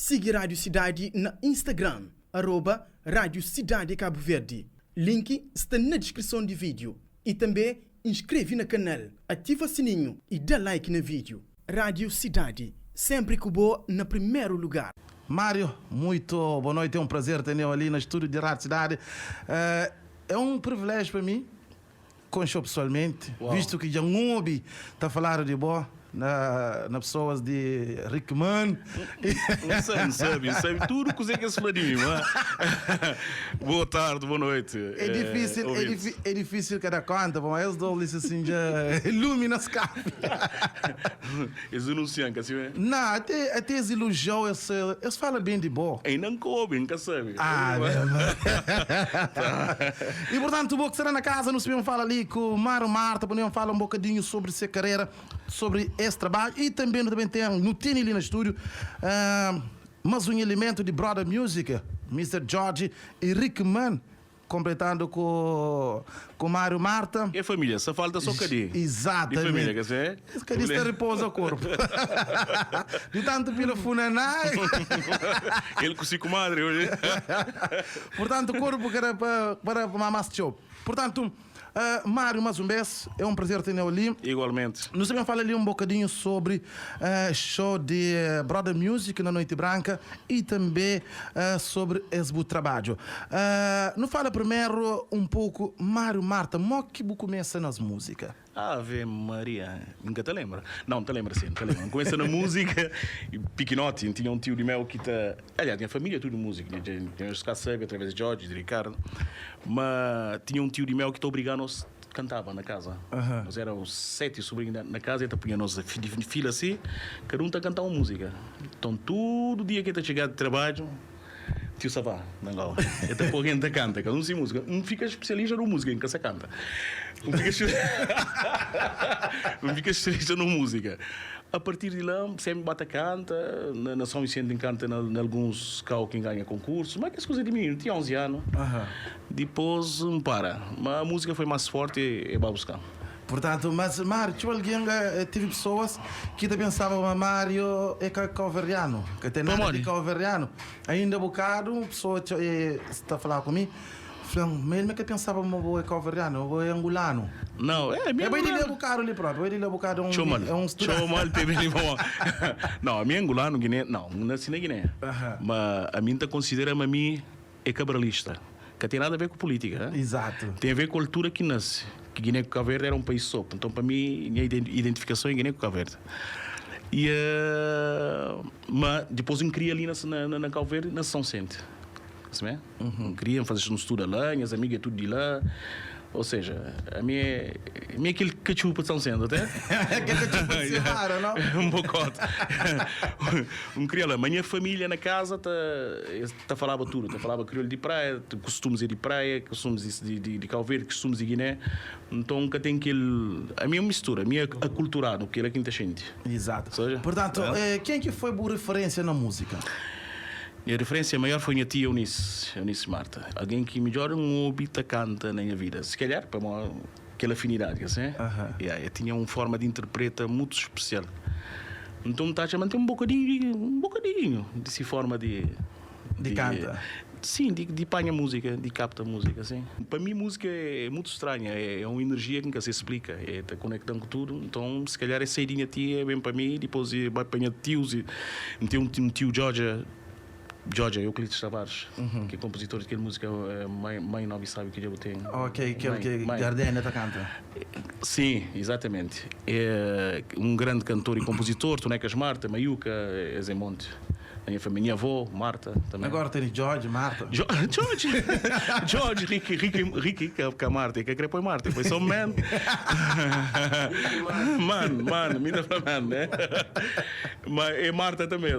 Sigi Rádio Sidadi na Instagram, arroba Rádio Sidadi Cabo Verde. Link sta na diskrison di vídeo. I tanbê inskreve na kanal, ativa sininhu i da like na vídeo. Rádio Sidadi, sénpri ku bo na primeru lugar. Mário, muito boa noite, é um prazer teneu ali na estúdio de Rádio Cidade. É um privilégio pa mi konxe-u pessoalmente, visto ki dja N obi ta faladu di bo na na pessoas di Rickman. N sabe, N sabe, N sabe tudu kuzê ki es fla di mi, ma boa tardi, boa noite. É difícil, é difí, é difícil ka da konta, pamodi es dos li sin dja lumi na skape. Es denuncian, ka si mé? Nah, até, até es elogiau, es, es fala bem di bo. Ainda N ka obi, N ka sabe. Ah, mesmo. E portanto, bo ki sta na casa, nu sta ben fala li ku Mário Marta, pa nu ben fala un bocadinho sobre se carreira, sobre es trabalho e também nu ta ben ten, nu tene li na estúdio, mas un elemento di Brother Music, Mister Jorge e Rick Man. Completando ku ku Mário Marta. É família, sa falta só Kadi. Exatamente. Di família, ka se? Kadi sta repousa corpo. Di tanto pila funaná. El ku si kumadre hoje. Portanto, corpo ka da pa pa pa más txeu. Portanto, Mário, más un bes, é un prazer teneu ali. Igualmente. Nu sta ben fala ali un bocadinho sobre show di Brother Music na Noite Branca y tambe sobre es bu trabadju. Nu fala primeru un poku, Mário Marta, mo ki bu kumesa nas música? Ave Maria, N ka ta lembra. Não, N ta lembra sim, N ta lembra. N kumesa na música pikinoti, N tinha un tio di meu ki ta. Aliás, nha família é tudu músiku, nhos ka sabe através di Jorge, di Ricardo, ma tinha un tio di meu ki ta obriga nos kantaba na kaza. Nos era uns 7 sobrinhu na kaza, el ta punha nos di fila asi, kada un ta kanta un músika. Nton, tudu dia ki el ta txiga di trabadju, Tio Savá, na Angola, el ta pô algen ta kanta, kada un si músika. N fika spesialista na un músika, N ka sa kanta. N fika N fika spesialista na un músika. A partir di la, sempre ba ta kanta, na na São Vicente N kanta na na alguns kau ki N ganha konkursu, ma kes kuza di mininu, tinha 11 anu. Dipôs N para, ma múzika foi más forti e ba buska-m. Purtantu, mas Mário, txeu algen, tevi pesoas ki ta pensaba ma Mário é ka kauverdianu, ka ten nada di kauverdianu. Ainda bokadu, un pesoa ta falaba ku mi, Fla-m, ma el me ka pensaba ma bo é kauverdianu, bo é angulanu. Nau, é, mi é É bai di angulanu. la bokadu li propi, bai di la bokadu é un, Txoma-l, é un studanti. txoma-l pa el ben li pa bo. Nau, ami é angulanu, Guiné, nau, N nasi na Guiné. Ma ami N ta konsidera ma mi é kabralista. Ka ten nada a ver ku pulítika, eh. Izatu. Ten a ver ku altura ki N nasi, ki Guiné ku Kabu Verdi éra un país sô. Nton, pa mi, nha identifikason é Guiné ku Kabu Verdi. I, ma dipôs N kria li na, na, na Kabu Verdi, na Sãu Sente. Simé? N kria, N faze, N studa la, nhas amigu é tudu di la. Ou seja, ami é, mi é kel katxupa de São Sente, até. Kel katxupa de Semara, não? Um bocote. N kria la, ma nha família na kaza ta, es ta falaba tudu, ta falaba kriolu di praia, kustumus é di praia, kustumus di, di, di Kau Verdi, kustumus di Guiné. Nton, N ka ten kel, ami é un mistura, ami é akulturadu, kila ki N ta xinti. Exato. Portanto, ken ki foi bu referência na múzika? Nha referência maior foi nha tia Eunice, Eunice Marta, alguém ki midjor N obi ta kanta na nha vida, se calhar pamodi kel afinidadi, ka se? Ya, el tinha un forma di interpreta mutu spesial. Nton N ta atxa ma N ten un bokadinhu di, un bokadinhu di si forma di. Di kanta? Sim, di di panha múzika, di kapta múzika, sim. Pa mi múzika é mutu stranha, é un energia ki N ka se splika, é ta konekta-m ku tudu, nton se calhar é sai di nha tia, ben pa mi, dipôs e bai pa nha tius, e N ten un tiu Djodja, Djodja Euclides Tavares, ki é konpuzitor di kel múzika Mãe, Mãe Não Me Sabe Que Dja Bu Ten. Ok, kel ki Gardénia ta kanta. Sim, exatamente. É un grandi kantor e konpuzitor, Tonecas Marta, Maiuca, es é monti. Na nha família, nha avó, Marta, também. Agora tem Jorge, Marta. Jorge, Jorge, Ricky, Ricky, Ricky, ka Marta, ka kre poi Marta, foi só man. Man, man, mi ta fla man, né? Ma é Marta também, é?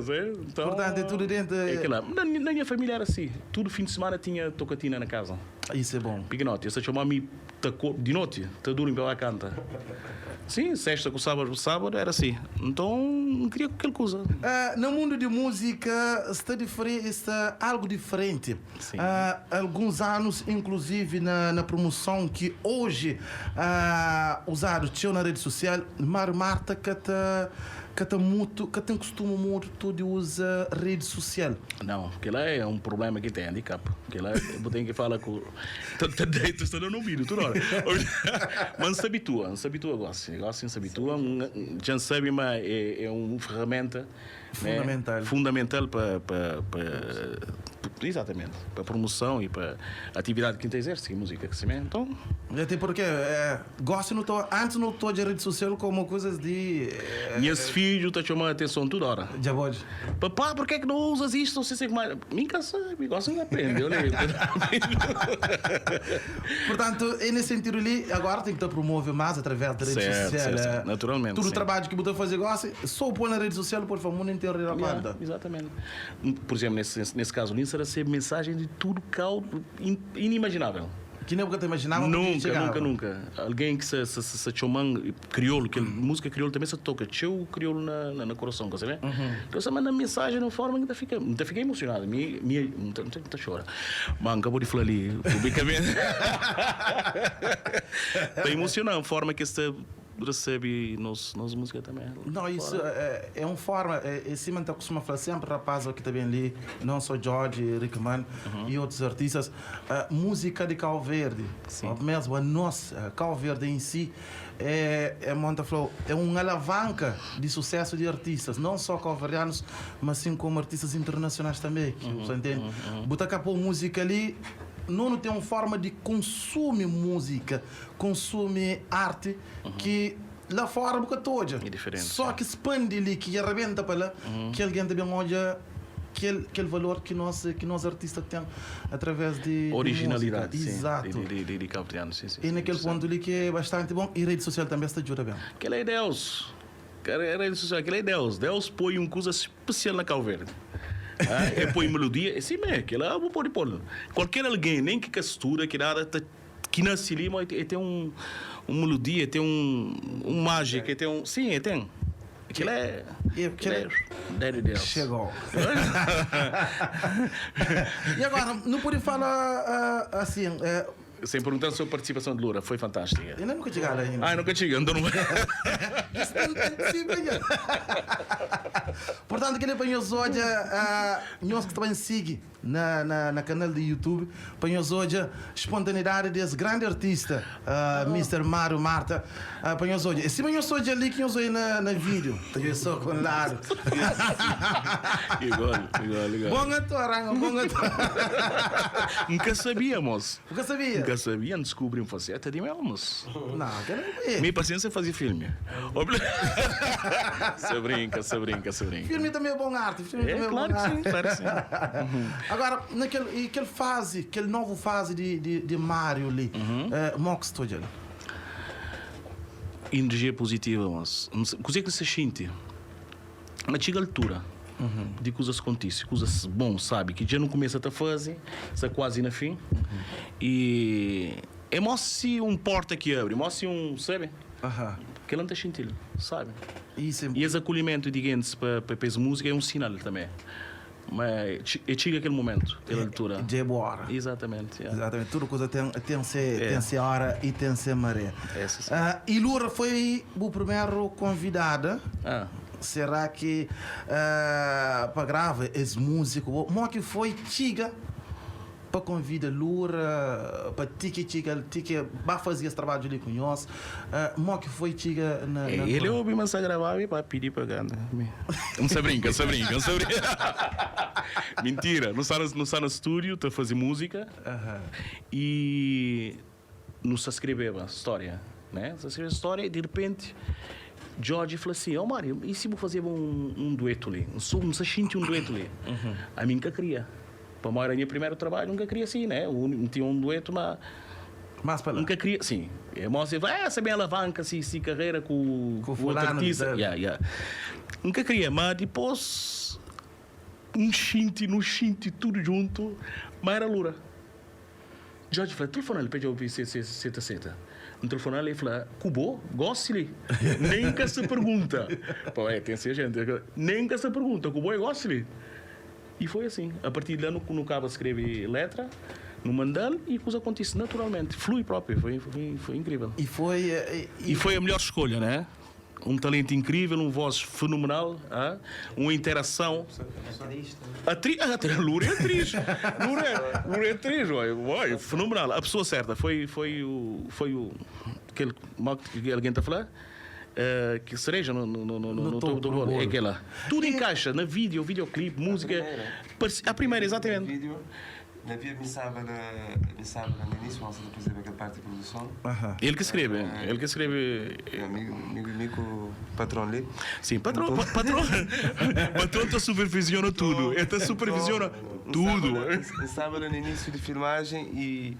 Então, Portanto, é tudo dentro. É aquilo lá. Na, na minha família era assim, tudo fim de semana tinha tocatina na casa. Isso é bom. Piquenote, eu só chamava-me de noite, ta durmi pa ba kanta. Sim, sexta ku sábado, sábado era assim. Então, N kria ku kel kuza. Na mundu di múzika sta diferente, sta algu diferenti. Sim. Alguns anus, inkluzivi na na promoson ki oji uzadu txeu na redi sosial, Mário Marta ka ta. ka ta mutu, ka ten kustumu mutu di uza redi susial. Não, kel-la é un prubléma ki ten, handicap. Kel-la bu ten ki fala ku. Ta ta deita, sta da na obidu tudu óra. Ma N sta abitua, N sta abitua gósi. Gósi N sta abitua, dja N sabe ma é un ferramenta. Fundamental. Fundamental pa, pa, pa, exatamente, pa promoção e pa atividade ki N ta exerce, ki é música, que simé, então. Até porque eh, gosi nu ta, antes nu ta odja rede social como coisas de. Eh, Nhas fidju ta txoma atenson tudu hora. Dja pode. Papá, porque é que não usas isto? Não sei se é que mais. Mim ka sabe, gosi N aprende, olha aí. Portanto, é nesse sentido ali, agora tem que ta promove mais através da rede Certo, social. certo, certo. Naturalmente, Tudo sim. trabalho que bu ta faze gosi, só pôr na rede social pode fazer o mundo inteiro ir a Yeah, conta. exatamente. Por exemplo, nesse, nesse caso, o Lince recebe mensagem de tudo cal inimaginável. Que nem bu ka ta imaginava ma Nunca, txegaba. nunca, nunca. Alguém que se, se, se, se txoman crioulo, que música crioulo também se toca, txeu crioulo na, na, na coração, ka sabe? Então se manda mensagem de uma forma que ta fica, ta fica emocionado, mi, mi, ta, ta, ta chora. Mas nunca pode falar ali publicamente. Ta emociona a forma que se recebe nos, nos música também. Não, isso é, é uma forma, é, é cima tá costuma falar sempre rapaz aqui também ali, não só Jorge, Rickman e outros artistas, a música de Cabo Verde, Sim. ou mesmo a nossa, Cabo Verde em si, é, é, monta falou, é uma alavanca de sucesso de artistas, não só cabo-verdianos, mas sim como artistas internacionais também, que você entende? Botar cá pôr música ali, não tem uma forma de consumir música, consumir arte que lá fora boca toda. É diferente, Só é. que expande ali, que arrebenta para lá, que alguém também olha aquele, aquele valor que nós artistas temos através de Originalidade, de música. sim. Exato. De cabo-verdiano, sim, sim. E sim, naquele sim. ponto ali que é bastante bom. E rede social também se ajuda bem. Aquele é Deus. Cara, era rede social, aquele é Deus. Deus põe uma coisa especial na Cabo Verde. Ah, é põe melodia, é assim mesmo, aquilo é, vou pôr pôr. Qualquer alguém, nem que castura, que nada, tá- que nasce ali, mas tem um, uma melodia, tem um, um mágica, tem um. Sim, é, tem. Aquilo é. E Aquilo aquele- é. de Deus. Chegou. E agora, não pude falar assim, Sem perguntar sobre a participação de Lura, foi fantástica. ainda nunca chegaram ainda. Ah, nunca chega, então não. Isso não tem possível, já. Portanto, queria para nós hoje, nós que também sigue na, na, na canal de YouTube, para nós hoje, espontaneidade desse grande artista, Mr. Mário Marta, para nós hoje. E se nós hoje ali que nós hoje na, na vídeo, tá eu só com lado. Igual, igual, igual. Bom ator, Ranga, bom ator. Nunca sabia, moço. Nunca sabia? Nunca sabia, descobri um faceta de mel, moço. Não, que não é. Minha paciência é fazer filme. Se brinca, se brinca, se brinca. Filme também é bom arte. Filme É, também é claro bom que sim, arte. claro que sim. Agora, naquele, e aquele fase, aquele novo fase de Mário ali, Mox Tojo ali. Energia positiva, moço. Não sei- Coisa que se sente. Mas chega a altura de coisas acontece, coisas bom, sabe? Que já não começa a fazer, está quase na fim. E é mostra um porta que abre, mostra um, sabe? Aham. Que ele não está sentindo, sabe? Isso é E esse acolhimento de gente para para essa música é um sinal também. Mas e chega aquele momento, aquela altura. De boa hora. Exatamente. yeah. Exatamente, tudo coisa tem ser, É. tem ser hora e tem ser maré. Essa sim. E Lura foi o primeiro convidada. Ah. Será que para grava esse músico? Como que foi Tiga para convida Lura, para ti que Tiga, ti que vai fazer esse trabalho ali com nós? Como que foi Tiga na, na Ele ouve mas a gravar e vai pedir para cá. Não se brinca, não se brinca, não se brinca. Mentira, não está no estúdio, está a fazer música e não se escreveu a história, né? Se escreveu a história e de repente Jorge falou assim: Ó Mário, e se vou fazer um dueto ali? Um som, se sente um dueto ali? A mim nunca queria. Para mim era o meu primeiro trabalho, nunca queria assim, né? Eu não tinha um dueto, mas Mas para lá. nunca queria, sim. É mostra, vai, essa bem alavanca, se, se carreira com, Com o com outro fulano, artista. sabe? Yeah, yeah. Nunca queria, mas depois um xinte, no xinte, tudo junto, mas era Lura. Jorge falou, telefona ele, pede ouvir se se se seta. Um telefone ele falou, Cubo, goste-lhe. Nem que se pergunta. Pô, é, tem essa gente. Nem que se pergunta, Cubo é goste-lhe. E foi assim. A partir de lá, no cabo escrevi letra, no mandal, e a coisa acontece naturalmente. Flui próprio, foi incrível. E foi. E foi a melhor escolha, né? Um talento incrível, um voz fenomenal, ah, uma interação. Atriz, ah, atriz, Loura é atriz. Loura é, Loura é atriz, ué, ué, fenomenal. A pessoa certa foi, foi o, foi o, aquele, mal que alguém está a falar, que cereja no, no, no, no, no topo do bolo. É aquela. Tudo encaixa na vídeo, videoclipe, música. A primeira. A primeira, exatamente. Vídeo, na via pensava no início, vamos depois aquela parte de produção. Ele que escreve, ele que escreve. Amigo, amigo, amigo, patrão ali. Sim, patrão, então... patrão, patrão te supervisiona tudo. Ele te supervisiona tudo. Sábado no início de filmagem e,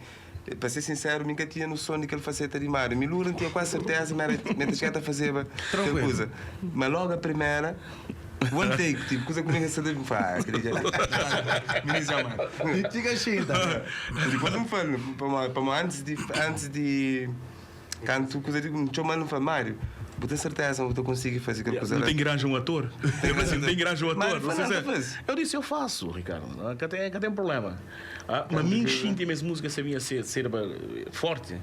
para ser sincero, nunca tinha noção daquela faceta de Mário. Milura não tinha quase certeza, mas era a fazer aquela coisa. Mas logo a primeira, one take, tipo, coisa que ninguém sabe me faz. E fica assim, tá? Depois não falo, para antes de canto, coisa de me chamando para Mário. Vou ter certeza que eu consigo fazer aquela coisa. Não tem granja um ator? Eu assim, não tem granja um ator. Eu disse, eu faço, Ricardo. Cá tem um problema. Mas mim sinto mesmo música sabia ser forte.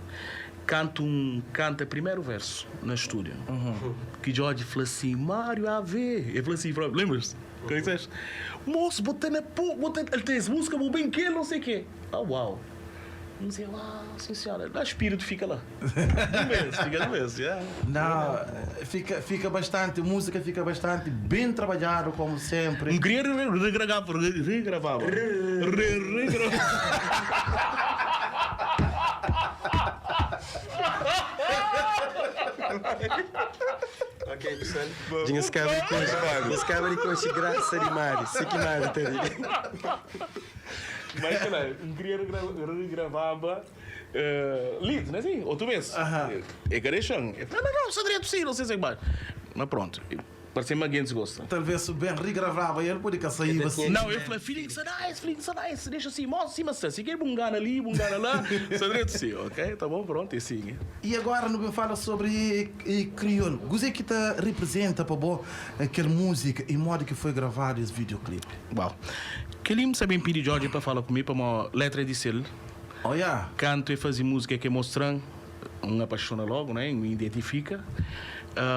Canto canta primeiro verso no estúdio. Que Jorge falou assim, Mário AV. Ele falou assim, lembras-te? O que disseste? Moço, botei na porra, ele tem essa música, vou bem que, não sei o quê. Ah, uau. Não sei lá, sim senhora. Dá espírito, fica lá. No mês, fica no mês, yeah. Não, fica bastante, música fica bastante bem trabalhado, como sempre. Não queria regravava. Regravava. Ok, pessoal. Tinha esse de graça de Mário. Sei que Mário tá ali. Mas, cara, não queria regravava lead, não é assim? Outro vez. É carechão. Não, só direito sim, não sei se é mais. Mas pronto. Parecia-me alguém desgosta. Talvez o Ben regravava ele, podia sair assim. Não, eu falei, feeling so nice, feeling so nice, deixa assim, mostra assim, mas se quer bungana ali, bungana lá, só direito sim, ok? Tá bom, pronto, e assim. E agora no Ben fala sobre crioulo. Gozei que te representa para boa aquela música e modo que foi gravado esse videoclipe. Uau. Que ele me sabe pedir Jorge para falar comigo, para uma letra de selo. Oh, yeah. Canto e fazer música que mostrando, um apaixona logo, né? Um identifica.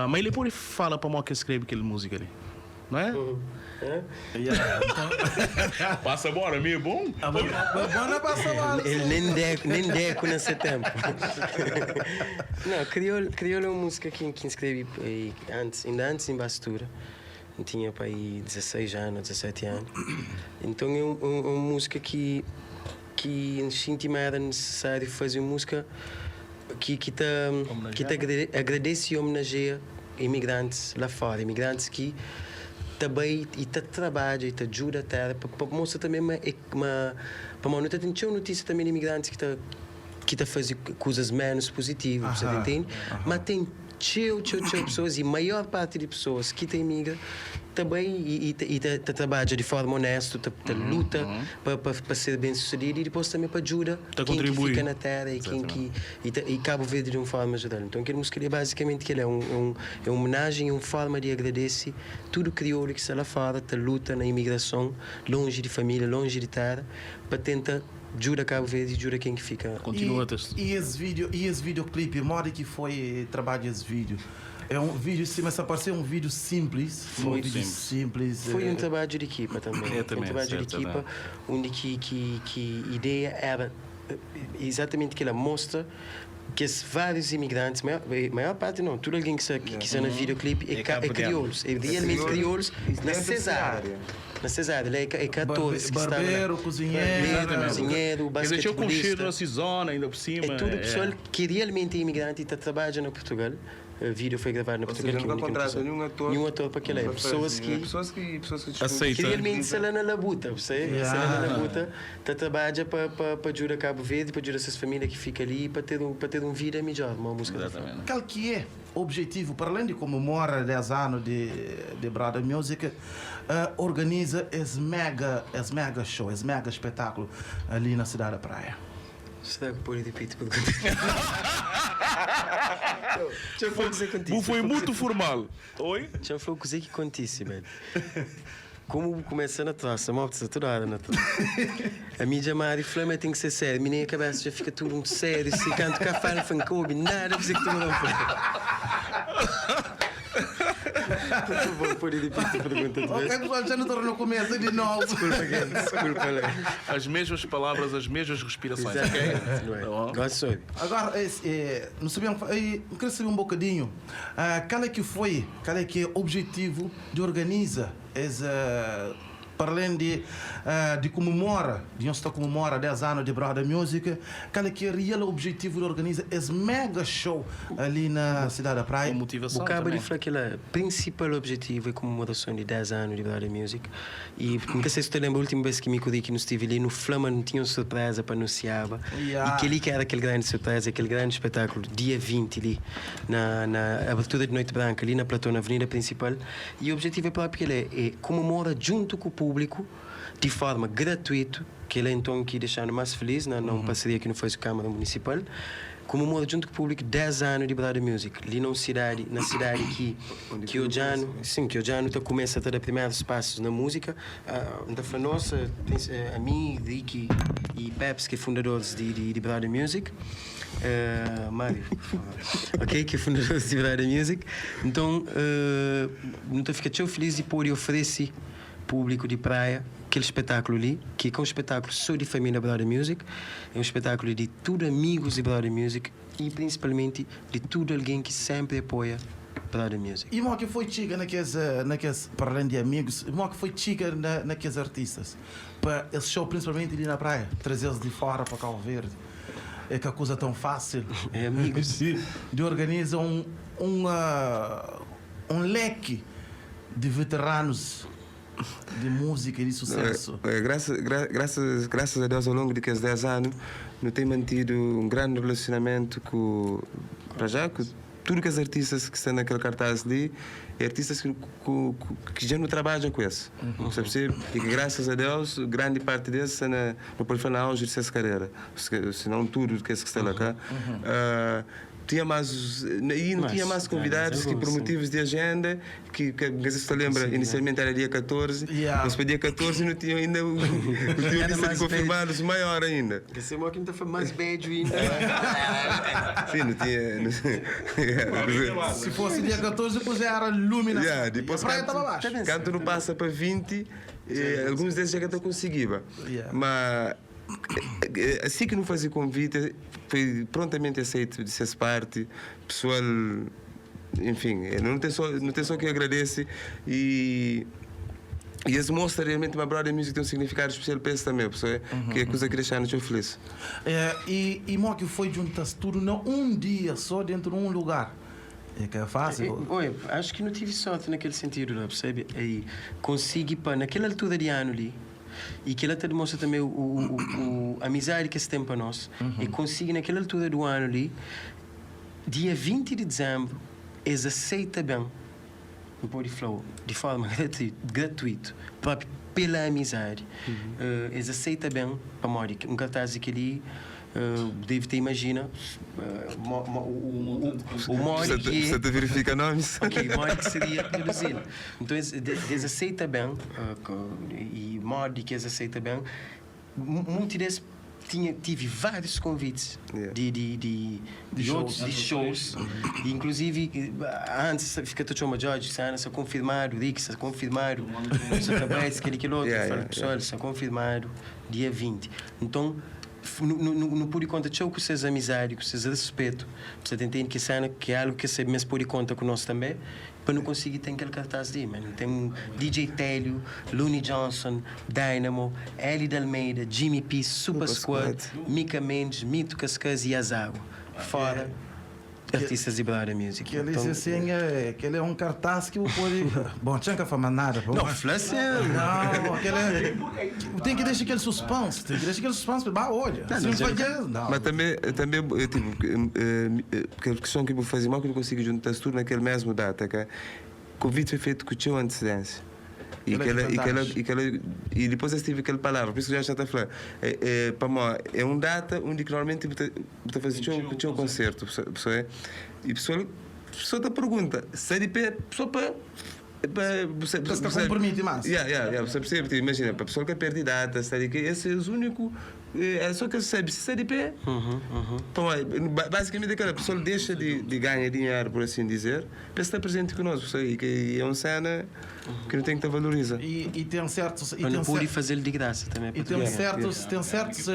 Mas ele pode falar para o que escreve aquela música ali, não é? Yeah, então... Passa agora, meio bom. Bom passa agora. Ele nem deco nesse tempo. Não, crioulo é uma música que escrevi antes, ainda antes em Bastura. Eu tinha para aí 16 anos, 17 anos. Então é uma música que senti mais era necessário fazer uma música que te agradece e homenageia imigrantes lá fora, imigrantes que também e te trabalha e te ajuda a terra para mostrar também uma para uma tem notícia também de imigrantes que te que te fazem coisas menos positivas, você entende? Mas tem tchau pessoas e maior parte de pessoas que te imigra também e te trabalha de forma honesta, te luta para ser bem sucedido e depois também para ajuda quem que fica na terra e quem que e Cabo Verde de uma forma geral. Então aquele música é basicamente que ele é uma homenagem, uma forma de agradecer tudo crioulo que está lá fora, te luta na imigração, longe de família, longe de terra, para tentar jura Cabo Verde e jura quem que fica. Continua. E esse vídeo, e esse videoclipe, o modo que foi trabalho esse vídeo? É um vídeo, sim, mas apareceu um vídeo simples. Foi um vídeo simples. Foi um trabalho de equipa também. É, também, um trabalho certo, de equipa, onde que a ideia era exatamente que ela mostra que vários imigrantes, maior, maior parte não, tudo alguém que está no videoclipe é crioulos, é realmente crioulos na cesárea. Na cesárea, ele é 14 que está. Barbeiro, cozinheiro, cozinheiro, basquetebolista. na zona ainda por cima. É tudo pessoal que realmente é imigrante e está trabalhando em Portugal. O vídeo foi gravado na Portugal. Ou seja, nunca contrata nenhum ator. Nenhum ator para aquele. Pessoas que... Pessoas que aceitam. Que realmente se lá na labuta, você? Se lá na labuta, tá trabalha para ajudar Cabo Verde, para ajudar essas famílias que ficam ali, para ter um vida melhor, uma música. Exatamente. Qual que é o objetivo, para além de comemora 10 anos de Brother Music, organiza esse mega show, esse mega espetáculo ali na cidade da Praia? Será que pode repetir? Foi muito formal. Oi? Já foi o que acontece, velho. Como começa na traça, mal precisa toda hora na traça. A mídia Mari Flama tem que ser sério. Minha cabeça já fica tudo muito sério. Se canto café, não coube nada, precisa que tu não fala. Por favor, pode repetir a pergunta outra Ok, vez? pessoal, já não estou no começo de novo. Desculpa, gente, desculpa lá. As mesmas palavras, as mesmas respirações, ok? Não é? Tá bom? Gosto soube. Agora, esse, não sabia, eu queria saber um bocadinho qual é que foi, qual é que é o objetivo de organiza esse, para além de comemora, de nós comemora 10 anos de Brother Music, qual é que é o real objetivo de organizar esse mega show ali na cidade da Praia? Com motivação O cabo também. de falar que o principal objetivo é comemoração de 10 anos de Brother Music. E nunca sei se te lembra a última vez que me que nos estive ali no Flama não tinha uma surpresa para anunciar. Yeah. E aquele que era aquele grande surpresa, aquele grande espetáculo, dia 20 ali, na abertura de Noite Branca, ali na Platô, na avenida principal. E o objetivo é próprio que ele é comemora junto com o público, de forma gratuita, que ele é então que deixando mais feliz, na não parceria que não fez com a Câmara Municipal, comemora junto com o público 10 anos de Brother Music, ali na cidade que o Jano, sim, que o Jano tá começa a ter os primeiros passos na música, da falando nossa, a mim, Ricky e Peps, que é fundadores de Brother Music. Mário, por favor. Ok, que é fundadores de Brother Music. Então, não tô fica tão feliz de poder oferecer público de praia aquele espetáculo ali, que é um espetáculo só de família Brother Music, é um espetáculo de tudo amigos de Brother Music e principalmente de tudo alguém que sempre apoia Brother Music. E mo que foi chica naqueles, para além de amigos, mo que foi chica naqueles artistas? Para esse show, principalmente ali na praia, trazer-os de fora para Cabo Verde. É que a coisa tão fácil. É amigos. De organizar um leque de veteranos de música e de sucesso. Graças a Deus, ao longo de 10 anos, não tem mantido um grande relacionamento com, para já, com tudo que as artistas que estão naquele cartaz ali, é artistas que já não trabalham com isso. Você percebe? E que graças a Deus, grande parte desses está no pode falar na auge de sua carreira. Se não tudo que esse que está lá cá. Tinha mais, e não Mas, tinha mais convidados mas que por alguns, sim. motivos de agenda, que às vezes você lembra, inicialmente era dia 14, Yeah. mas para dia 14 não tinha ainda não tinha Era lista de mais confirmados maior ainda. Esse é que não foi mais beijo ainda. Sim, não tinha. Não, Se fosse dia 14, depois era Lumina. Yeah, depois a praia canto, estava abaixo. canto não passa para 20, alguns desses já que até conseguia. Yeah. Mas assim que não fazia convite, foi prontamente aceito de ser parte, pessoal, enfim, não tem só que agradece e esse mostra realmente uma Brother Music tem um significado especial para esse também, pessoal, que é coisa que deixa-nos feliz. E mo que foi juntar-se tudo não um dia só dentro de um lugar. É que é fácil. Oi, acho que não tive sorte naquele sentido, não, percebe? Aí consegui, pá, naquela altura de ano ali, e que ela te demonstra também a amizade que se tem para nós, e consegui naquela altura do ano ali, dia 20 de dezembro, eles aceitam bem o Body Flow de forma gratuita, próprio pela amizade. Eles aceitam bem, para morrer, um cartaz aqui ali, deve ter, imagina, o modo que Você te verifica nomes? Ok, o modo que seria produzir. Então, eles aceitam bem, e o modo que eles aceitam bem, muito desses tive vários convites de outros, de shows. E, inclusive, antes fica todo chama Jorge, Sana, se confirmado, Rick, se confirmado, se cabeça, aquele aquele outro, fala, pessoal, se confirmado, dia 20. Então, não pude contar com vocês amizade, com vocês respeito. Você entende que sana que é algo que você mesmo pode contar conosco também, para não conseguir ter aquele cartaz ali, mano. Tem um DJ Télio, Looney Johnson, Dynamo, Eli Almeida, Jimmy P, Super Squad, Mika Mendes, Mito Cascas e Azago. Fora artistas de Brother Music. Que ele então, assim, que ele é um cartaz que o pode. Bom, tinha que falar nada. Pô. Não, Flash é. Não, aquele é... Tem que deixar aquele suspense. Tem que deixar aquele suspense. Bah, olha. Não, se não não, fazer, não. Mas também, tipo, porque a questão que eu vou fazer, mal que eu não consigo juntar tudo naquele mesmo data, que o convite foi feito com teu antecedência. E, e depois eu tive aquela palavra, por isso que já está a falar. É um data onde que normalmente você faz o teu concerto, pessoa, e a pessoa te pergunta, se é de pé, só para Você Ka sta compromete mais. Yeah, yeah, yeah, você percebe, tipo, imagina, para pessoa que perde data, está de que esse é o único, é só que sabe, se está de pé. Então, basicamente aquela pessoa deixa de ganhar dinheiro, por assim dizer, para estar presente conosco, sabe? E que é uma cena que não tem que te valorizar. E tem certos. E Para tem não poder cer fazer de graça também. E para tem tu certos, tem certos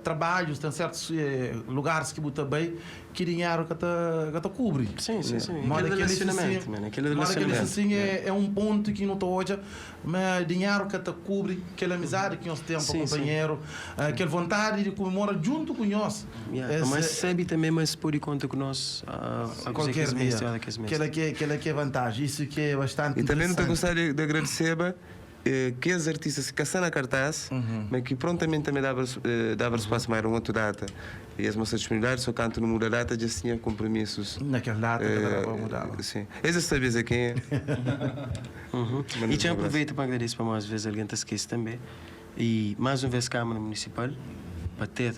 trabalhos, tem certos lugares que botam bem que dinheiro que te cobre. Sim, sim, sim. Modo Aquele que eles relacionamento, assim- mano. Aquele modo que eles relacionamento. assim é um ponto que não estou hoje, mas dinheiro que te cobre, aquela amizade que nós temos com o Sim, sim. companheiro, aquela vontade de comemorar junto com nós. Yeah. Esse- Mas sabe também, mas pode contar com nós a qualquer que dia. mês, hora que Aquela que, aquela que é vantagem, isso que é bastante E também não te interessante. gostaria de agradecer que os artistas que estão na cartaz, mas que prontamente também dava espaço mais uma outra data. E as nossas disponibilidades, só canto no muda data, já tinha compromissos. Naquela data que dava para mudar. Sim. Esse sabes a quem é. Uhum. Manda E um já abraço. aproveito para agradecer para mais vezes alguém te esquece também. E mais uma vez Câmara Municipal para ter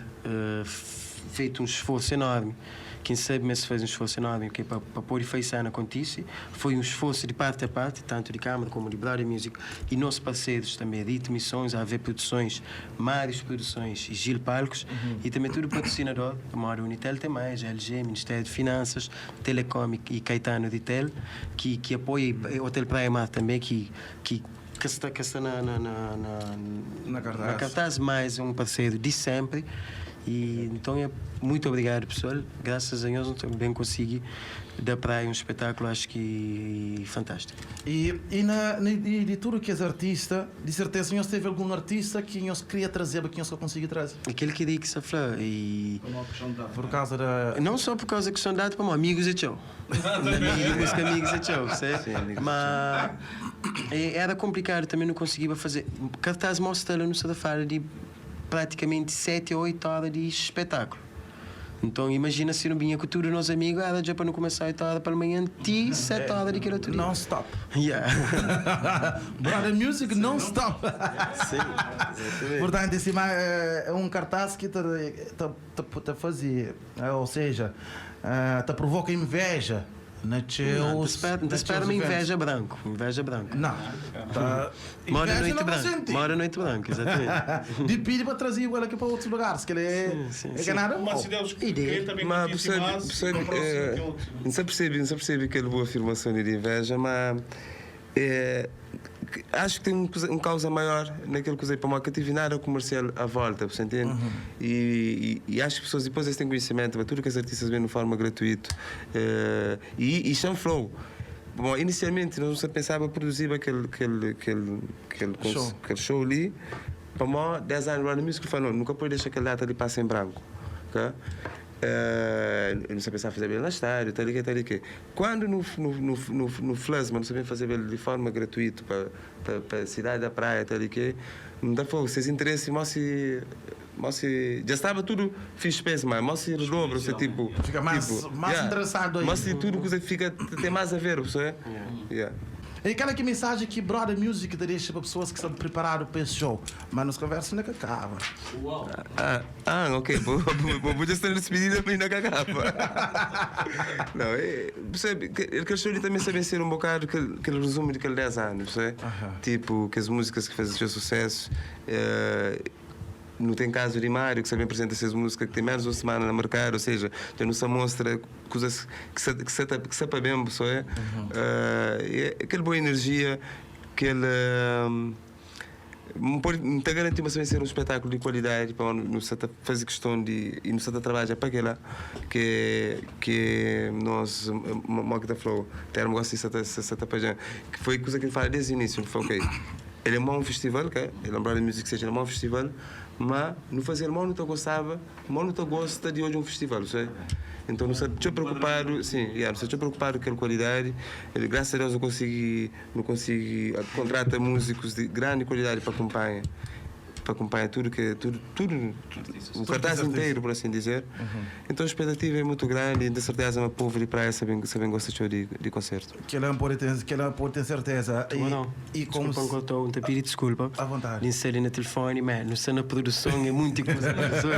feito um esforço enorme. Quem sabe mas fez um esforço enorme que é para pôr efeito na acontece. Foi um esforço de parte a parte, tanto de Câmara como de Brother Music e nossos parceiros também, Rito Missões, AV Produções, Marios Produções e Gil Palcos. E também tudo patrocinador, como a Unitel tem mais, LG, Ministério de Finanças, Telecom e Caetano Ritel, que apoia, e Hotel Praia Mar também, que está Na cartaz. na cartaz, mais um parceiro de sempre. E então é muito obrigado, pessoal. Graças a Deus também consegui dar praia um espetáculo, acho que fantástico. E de tudo que és artista, de certeza, nós teve algum artista que nós queria trazer, mas que nós só conseguiu trazer. Aquele que diz que se fala e Por causa da. não só por causa que são dados para amigos e tchau. Amigos, amigos e tchau, certo? Mas era complicado também, não conseguia fazer. Cartaz mostra no fala de praticamente 7 ou 8 horas de espetáculo. Então imagina se não vinha com tudo nos amigos, era já para não começar 8 horas para manhã, ti 7 horas de aquilo tudo. Non stop. Yeah. Brother Music non stop. Sim, exatamente. Portanto, esse é um cartaz que te fazia, ou seja, te provoca inveja na Não, te teus. espera, te na espera teus uma eventos. inveja branco, inveja branco. Não. Tá, Mora inveja noite não vou branca. sentir. Mora noite branca, exatamente. De pedir para trazer igual aqui para outros lugares, que ele é, Sim, sim, é sim. que nada Mas mau. se Deus Ideia. querer também Mas curtisse mais, percebe, no próximo tem outro. não se percebe, não se percebe aquela boa afirmação de inveja, mas acho que tem um causa maior naquilo que usei para uma que tive nada comercial à volta, você entende? E acho que as pessoas depois eles têm conhecimento, mas tudo que os artistas vêm de forma gratuita e chama flow. Bom, inicialmente nós só pensava produzir Show. aquele show ali. Para mim, 10 anos lá no music falou, nunca pode deixar aquela data ali passar em branco. Ok? Eu não sabia pensar fazer bem no estádio, tal e que, tal e que. Quando no Flasma, não sabia fazer bem de forma gratuita para a cidade da praia, tal e que, não dá fogo, vocês interesse, mas se, já estava tudo fixe peso, mas se redobra, você tipo. Fica mais interessado ainda. Mas se tudo que você fica, tem mais a ver, você Yeah. E aquela que mensagem que Brother Music te deixa para pessoas que estão preparadas para esse show. Mas nos conversa ainda que acaba. Ok. Vou já estar despedida, mas ainda que acaba. Não, percebe, que aquele show ali também sabe ser um bocado aquele resumo de aquele 10 anos, percebe? Tipo, que as músicas que fazem seu sucesso. Não tem caso de Mário, que também apresenta essas músicas que tem menos uma semana no mercado, ou seja, já não se mostra coisas que se bem, pessoal. É aquela boa energia, aquele. Não pode não te garantir mas também ser um espetáculo de qualidade para não se fazer questão de e não se trabalha para aquela que nós mo que tá falou ter um negócio de se tá que foi coisa que ele fala desde o início, foi ok. Ele é um festival, ok? Ele é um Brother Music seja, ele é um festival, mas não fazer mal não te gostava, mal não te gosta de hoje um festival, sabe? Então não se preocupado, sim, yeah, não se preocupado com a qualidade. Graças a Deus eu não consegui contratar músicos de grande qualidade para acompanhar. Pa acompanhar tudo que tudo tudo o cartaz inteiro, por assim dizer. Então a expectativa é muito grande e de certeza o povo de praia sabem sabem gosta de de concerto. Que ela pode ter, que ela pode ter certeza. E, não. E como Desculpa, cortou, um te pedir desculpa. À vontade. Nem sei ali no telefone, mas não sei na produção, é muita coisa. Sou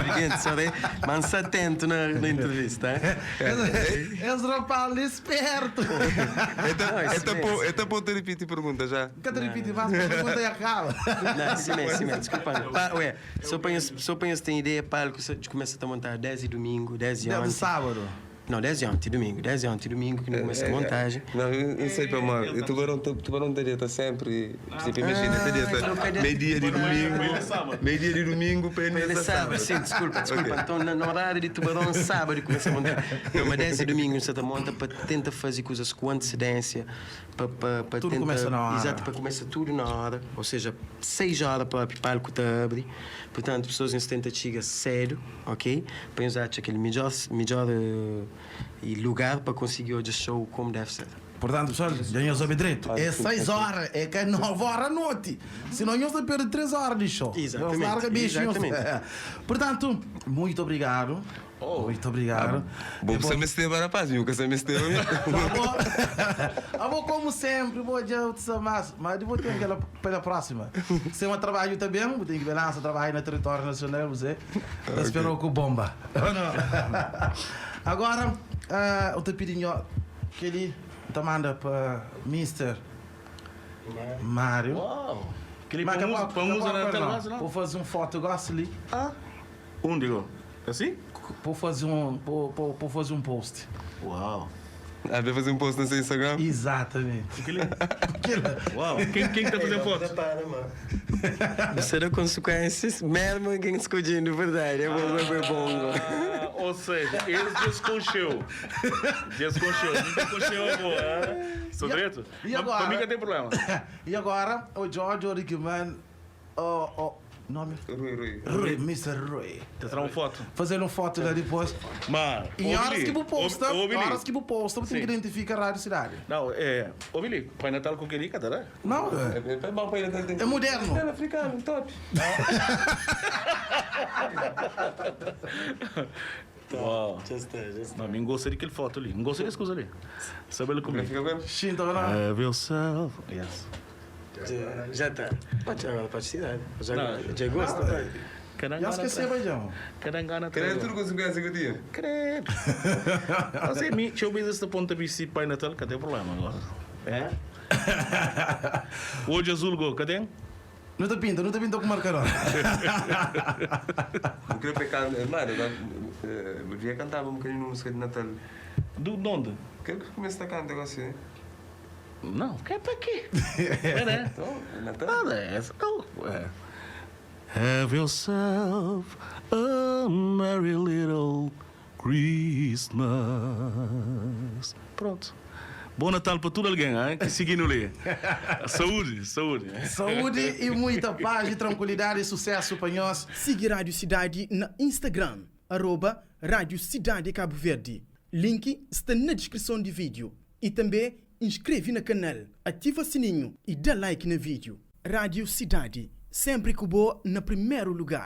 sabe? Mas se atento na, na entrevista. É? Esse rapaz esperto. Então, então pode repetir pergunta já. Cada repetir, faz pergunta e acaba. Não, sim, mesmo, sim, mesmo, desculpa. Pa, ué, só para só para ter ideia, palco, começa a montar 10 e domingo, 10 e 10 ontem. de sábado. Não, 10 e ontem, domingo. 10 e ontem, domingo, que não começa a montagem. Não, eu não sei para mal. O tubarão, tubarão da dieta sempre. Tipo, imagina, da dieta. Meio-dia de domingo. Meio-dia de domingo para Ele ele é sábado, sim, desculpa, desculpa. Então, na horário de tubarão, sábado começa a montar. Não, mas 10 e domingo, você monta para tentar fazer coisas com antecedência. Para, para, para Tudo tentar, começa na hora. Exato, para começar tudo na hora. Ou seja, 6 horas para o palco te abre. Portanto, pessoas em 70 chega cedo, ok? Para usar aquele melhor, melhor e lugar para conseguir hoje o show como deve ser. Portanto, pessoal, já não soube direito. É 6 horas, é que é 9 horas à noite. Senão, nós vamos perder 3 horas de show. Exatamente, Larga bicho. exatamente. Portanto, muito obrigado. Muito obrigado. Bom, você me esteve, rapaz, nunca você me esteve. Ah, bom, como sempre, vou já mas, mas eu vou ter aquela pela próxima. Se é um trabalho também, vou ter que balança trabalho no território nacional, você. Tá esperando com bomba. Agora, eu te pedindo que ele te manda para Mr. Mário. Uau! Aquele Mas para acabou- música acabou na agora, tela, não. não? Vou fazer um foto, eu gosto ali. Um, digo. Assim? Vou fazer um, vou, vou, vou fazer um post. Uau! Ah, vai fazer um post no seu Instagram? Exatamente. Aquele... Aquilo. Uau! Quem, quem tá fazendo foto? Para, mano. Você dá consequências, mesmo quem escondindo, verdade. É bom, é bom. Ah, ou seja, ele desconcheu. Desconcheu. Nunca concheu, amor. Sou direito? E agora? Pra mim que tem problema. E agora, o Jorge Oriqueman, o, o nome? Rui, Rui. Rui, Mr. Rui. Te trago uma foto. Fazer uma foto lá depois. Mas. E ô, horas Billy, que você posta, ô, ô, Billy. horas que você posta, você tem que Sim. identificar a Rádio Cidade. Não, é. Ô, Billy, Pai Natal com aquele, cadê? Não, é, É bom para ele. é moderno. É africano, top. Uau. Já está, já está. Não, não gostei daquele foto ali. Não gostei dessa coisa ali. Sabe ele comigo. Fica bem? Sim, tá vendo? Have yourself. Yes. Já, já está. Pode, agora pode tirar. Já, Não. já gosta. Já esqueci, Bajão. Carangana. Quer tudo consequência que eu tinha. Credo. Assim, me, deixa eu ver esse ponto de vista Pai Natal, cadê o problema agora? É? Hoje azul, go, cadê? Não te pinta, não te pinta com marcador. Eu queria pecar, mano, eu devia cantar um bocadinho música de Natal. Do, de onde? Quero que comece a cantar negócio assim. Não, que é para quê? É, né? Então, é Natal. Nada, é essa. Não, é. Have yourself a merry little Christmas. Pronto. Bom Natal para todo alguém hein, que seguindo ali. Saúde, saúde. Saúde e muita paz e tranquilidade e sucesso para nós. Siga Rádio Cidade na Instagram, arroba Rádio Cidade Cabo Verde. Link está na descrição do vídeo. E também inscreve no canal, ativa o sininho e dá like no vídeo. Rádio Cidade, sempre que boa na primeiro lugar.